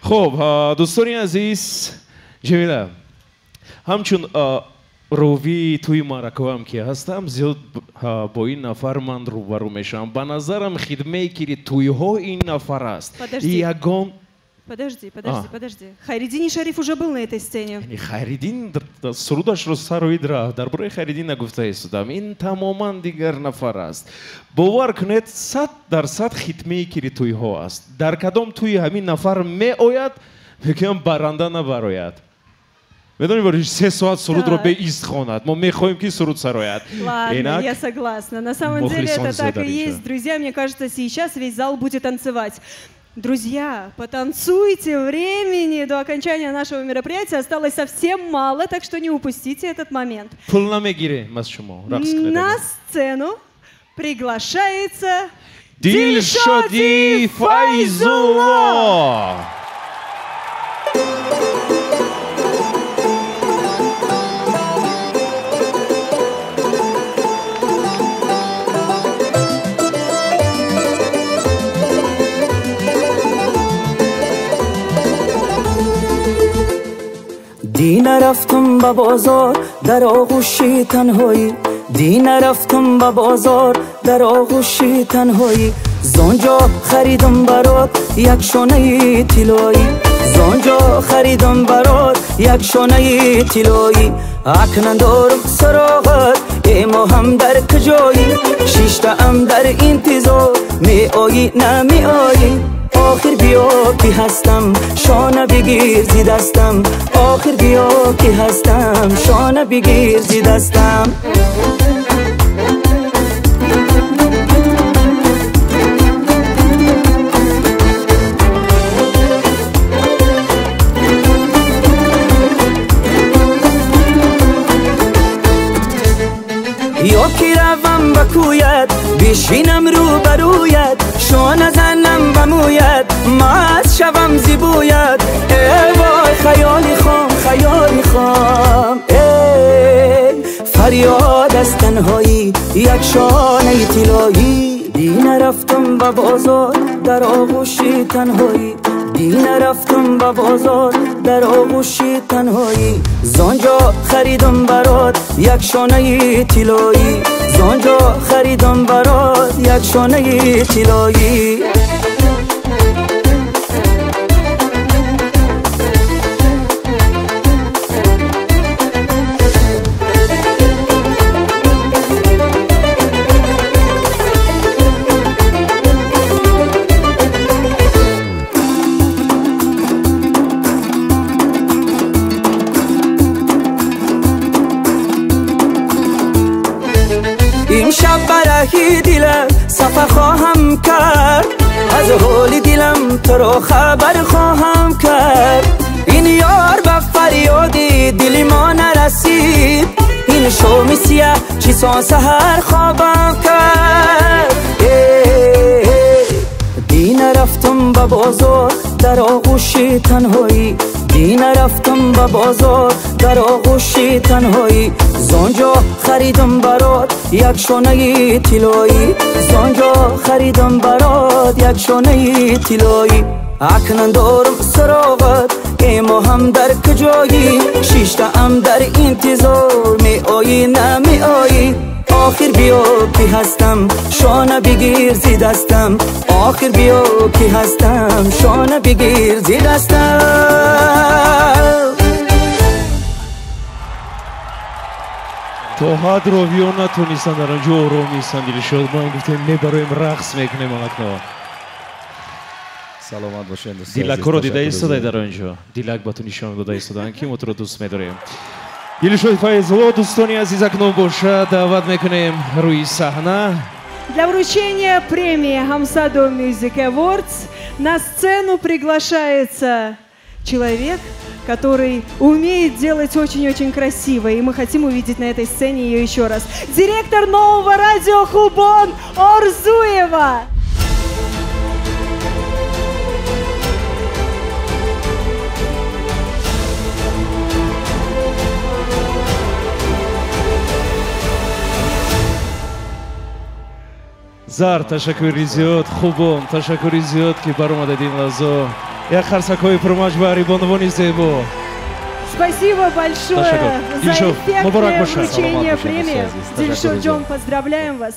Хуб, дӯстони азиз, Ҷамила, ҳамчун ровии тӯи маъракаам ки ҳастам, зиёд бо ин нафар ман рӯбарӯ мешавам. Ба назарам хитмейкери тӯйҳо ин нафар аст. Ягон Подожди, подожди, подожди. Хайриддини Шариф уже был на этой сцене. Хайриддин сурудашро сароид рафт. Дар бораи Хайриддин нагуфта истодам. Ин тамоман дигар нафар аст. Бовар кунед, 100% хитмейкери тӯйҳо аст. Дар кадом тӯи ҳамин нафар меояд, мегӯям баранда набарояд. Медонӣ, барои 3 соат сурудро беист хонад. Мо мехоҳем, ки суруд сарояд. Ладно, я согласна. На самом деле это так и есть. Друзья, мне кажется, сейчас весь зал будет танцевать. Друзья, потанцуйте, времени до окончания нашего мероприятия осталось совсем мало, так что не упустите этот момент. На сцену приглашается Дилшоди Файзулло! دی نرفتم به بازار در آغوشی تنهایی، دی نرفتم به بازار در آغوشی تنهایی، زانجا خریدم برات یک شانه طلایی، زانجا خریدم برات یک شانه طلایی، اکنون دارم سراغت ای ماهم در کجایی، شیشته ام در انتظار می آیی نمی آیی، آخر بیا که هستم شانه بگیر زی دستم، آخر بیا که هستم شانه بگیر زی دستم. یا که روم به کویت بشینم رو برویت، شانه زنم به مویت مست شوم زی بویت، ای وای خیالی خام خیالی خام، ای فریاد از تنهایی یک شانه طلایی، دی نرفتم به بازار در آغوشی تنهایی، دی نرفتم به بازار در آغوشی تنهایی، زانجا خریدم برات یک شانه طلایی، زانجا خریدم برات یک شانه طلایی. امشب برای دلم سفر خواهم کرد، از حال دلم تو را خبر خواهم کرد، این یار به فریاد دل ما نرسید، این شام سیاه چی سان سحر خوابم کرد، دی نرفتم به بازار در آغوش تنهایی، دی نرفتم به بازار در آغوش تنهایی، زانجا خریدم برات یک شانه طلایی، زانجا خریدم برات یک شانه طلایی، اکنون دارم سراغت ای ماهم در کجایی، شیشته ام در انتظار می آیی نمی آیی، آخر بیا که هستم شانه بگیر زی دستم، آخر بیا که هستم شانه بگیر زی دستم. То ҳад ровиён натонистанд дар он ҷо ором истанд. Дилшод, мо гуфтем мебароем, рақс мекунем алакно. Саломат бошед, дӯстони азиз. Дилакҳоро дида истодай дар он ҷо. Дилак ба ту нишон дода истоданд, ки мо туро дӯст медорем. Дилшод Файзулло, дӯстони азиз, акнун бошад даъват мекунем рӯи саҳна. Для вручения премии Хамсадо Music Awards на сцену приглашается человек, который умеет делать очень-очень красиво, и мы хотим увидеть на этой сцене ее еще раз. Директор нового радио Хубон Орзуева. Зар, ташаккури зиёд, Хубон, ташаккури зиёд, ки баромадед ин лаҳзо. Як қарсакҳои пурмавҷ барои бонувони зебо. Спасибо большое за эффектное вручение премии. Дильшод Джон, поздравляем вас.